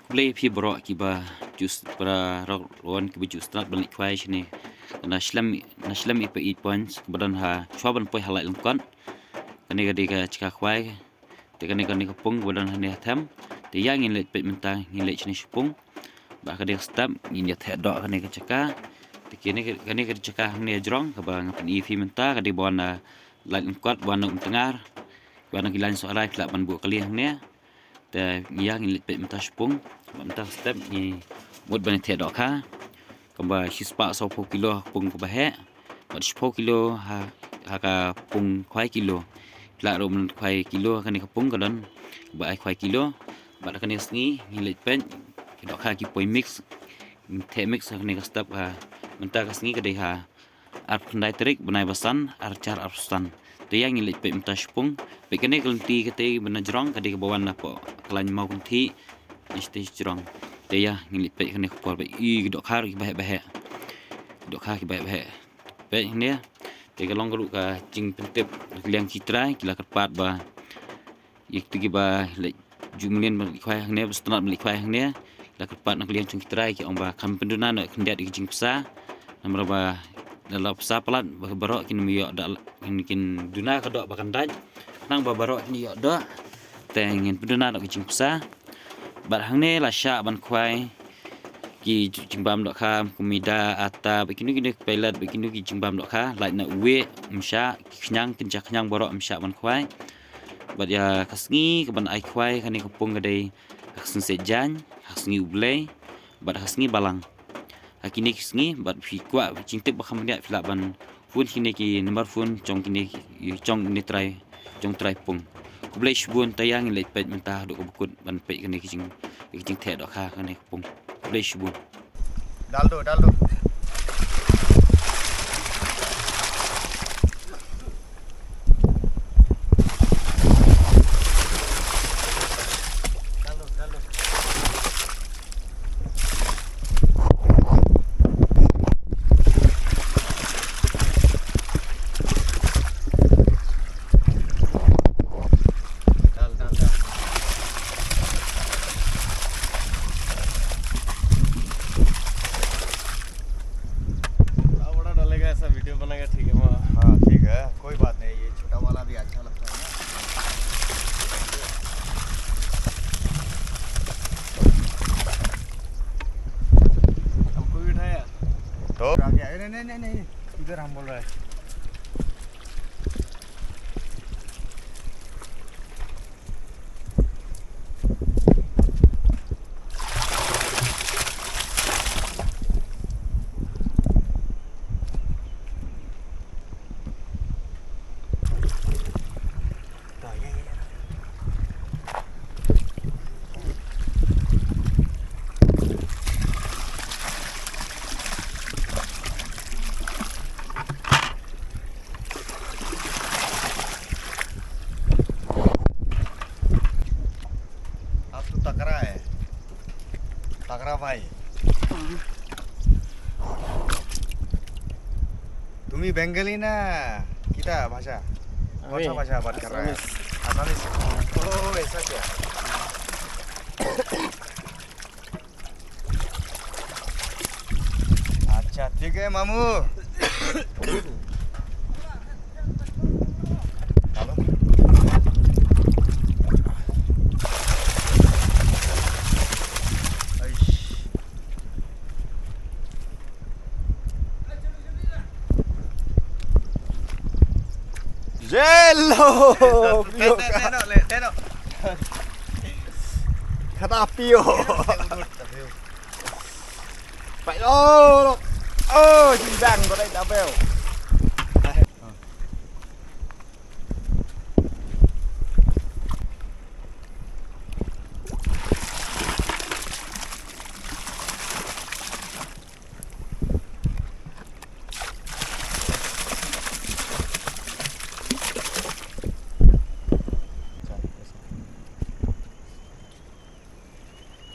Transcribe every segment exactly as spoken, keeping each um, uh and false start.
Khublei phi baroh kiba ju s-, para rok wan kiba ju start ban leit khwai shane. Na shlem, na shlem i pa eight points kaba don ha, shuwa ban poi ha Laitlangkot. Kane ka dei ka jaka khwai. Te kane, kane ka pung kaba don hane ha them. Te ïa ngin leit peit mynta, ngin leit shane sha pung. Ba ka dei ka step, ngin ïa theh doh kane ka jaka. Te kane ka, kane ka jaka hangne jrong kaba nga pyni ïa phi mynta, ka dei ba wan na Laitlangkot, ba wan na Umtngar, ba wan na ki lain Sohrai, phi lah ban buh kali hangne. Te ïa ngin leit peit mynta sha pung. Mynta step ngi mut ban theh dohkha. Kumba shispah sawphew kilo ha ka pung kaba heh. Bad shiphew kilo ha, ha ka pung khwai kilo. Phi lah ruh ban khwai kilo ha kane ka pung ka don ba ai khwai kilo. Bad ha kane ka sngi ngin leit peit dohkha ki poi mix. Theh mix ha kane ka step ha. Mynta ka sngi ka dei ha arphew khyndai tarik bnai ba san, ar hajar arphew san. Te ïa ngin leit peit mynta sha pung. Peit kane ka lynti katei ba na jrong ka dei kaba wan napoh Khlaiñ Mawkynthih. Ïa shatei jrong. Te ïa ngin leit peit kane ka por ba i ki dohkha ruh kiba heh ba heh. Ki dohkha kiba heh ba heh. Peit hangne. Te ka long ka ruh ka jingpyntip na ka liang ki trai, ki la kyrpad ba ïa kito kiba leit ju mlien ban leit khwai hangne, ba sngewtynnat ban leit khwai hangne, la kyrpad na ka liang jong ki trai, ki ong ba kham pynduna noh khyndiat ïa ki jingpysa. Namar ba da la pysa palat ba baroh kin ym ïoh doh, kin, kin duna ka doh ba kan dait. Khnang ba baroh kin ïoh doh, te ngin pynduna noh ki jingpysa. Bad hangne la shah ban khwai ki jingbam dohkha, kum i da, ata, bad kino kino ki pellet, bad kino ki jingbam dohkha, lait na uwei, ym shah, ki khñiang, kynja khñiang baroh ym shah ban khwai. Bad ïa ka sngi kaban ai khwai kane ka pung ka dei ha ka sngi Saitjaiñ, ha ka sngi U Blei, bad ha ka sngi Balang. Ha kine ki sngi, bad phi kwah jingtip ba kham bniah phi lah ban phone kine ki number phone jong kine ki, jong kine trai, jong trai pung. Khublei shibun, te ïa ngin leit peit mynta haduh kaba kut ban peit kine ki jing, ki jingtheh dohkha kane ka pung. Khublei shibun. Dal do, dal do. थोड़ा बड़ा डालेगा, ऐसा वीडियो बनाएगा, ठीक है, माँ। हाँ, ठीक है, कोई बात नहीं, ये छोटा वाला भी अच्छा लगता है ना। हमको भी उठाया। तो? आ गया। अरे, नहीं, नहीं, नहीं, नहीं, इधर हम बोल रहे हैं। आप तो तगड़ा है, तगड़ा भाई। तुम ही बंगाली ना, किता भाषा? कौन सा अरे, भाषा बात कर रहा है? Assamese। Assamese। ओह, ऐसा क्या? अच्छा, ठीक है, मामू। हेलो। आइश। ये लो, पियो का। Khata pio. Pai lo. Oh, jing dang ko dai da bel.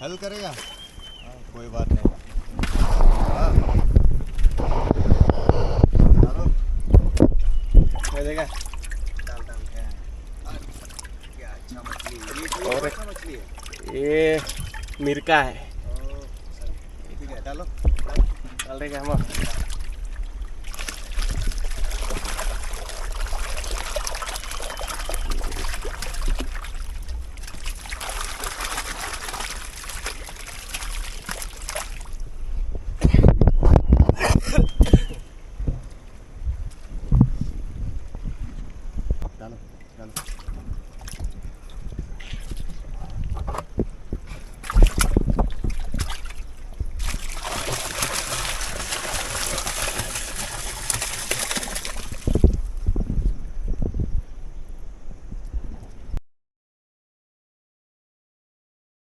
हेल्प करेगा? हाँ, कोई बात नहीं। हाँ। डालो। दे देगा? डाल, डाल। क्या अच्छा मछली है। ये, ये और अच्छा मछली है। ये Mirkai. Dale, kamu. Dale, dale.